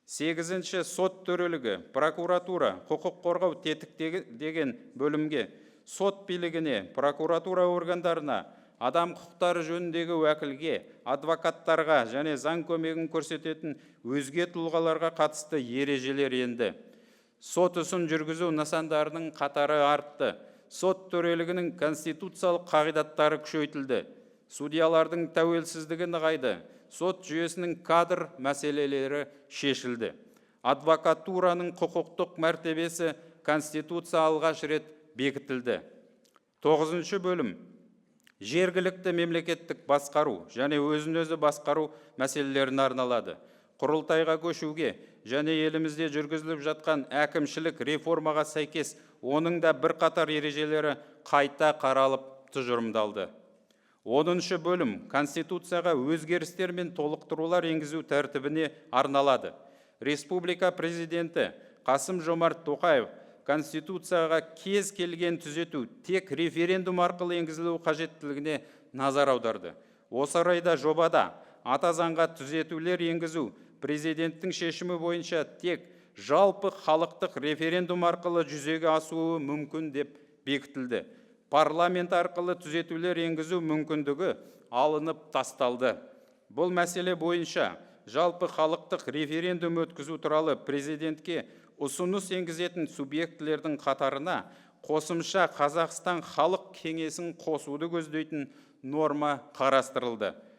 Сегізінші сот төрелігі, прокуратура, құқық қорғау тетіктегі деген бөлімге сот билігіне, прокуратура органдарына, адам құқықтары жөніндегі уәкілге, адвокаттарға және заң көмегін көрсететін өзге тұлғаларға қатысты ережелер енді. Сот ісін жүргізу нысандарының қатары артты. Сот төрелігінің конституциялық қағидаттары күшейтілді. Судьялардың тәуелсіздігі нығайды. Сот жүйесінің кадр мәселелері шешілді. Адвокатураның құқықтық мәртебесі Конституция алғаш рет бекітілді. Тоғызыншы бөлім жергілікті мемлекеттік басқару және өзін өзі басқару мәселелеріне арналады. Құрылтайға көшуге және елімізде жүргізіліп жатқан әкімшілік реформаға сәйкес оның да бірқатар ережелері қайта қаралып, тұжырымдалды. 10-шы бөлім Конституцияға өзгерістер мен толықтырулар енгізу тәртібіне арналады. Республика президенті Қасым Жомарт Тоқаев Конституцияға кез келген түзету тек референдум арқылы енгізілуі қажеттілігіне назар аударды. Осы орайда жобада Ата Заңға түзетулер енгізу президенттің шешімі бойынша тек жалпы халықтық референдум арқылы жүзеге асуы мүмкін деп бекітілді. Парламент арқылы түзетулер енгізу мүмкіндігі алынып тасталды. Бұл мәселе бойынша жалпы халықтық референдум өткізу туралы президентке ұсыныс енгізетін субъектілердің қатарына қосымша Қазақстан Халық Кеңесін қосуды көздейтін норма қарастырылды.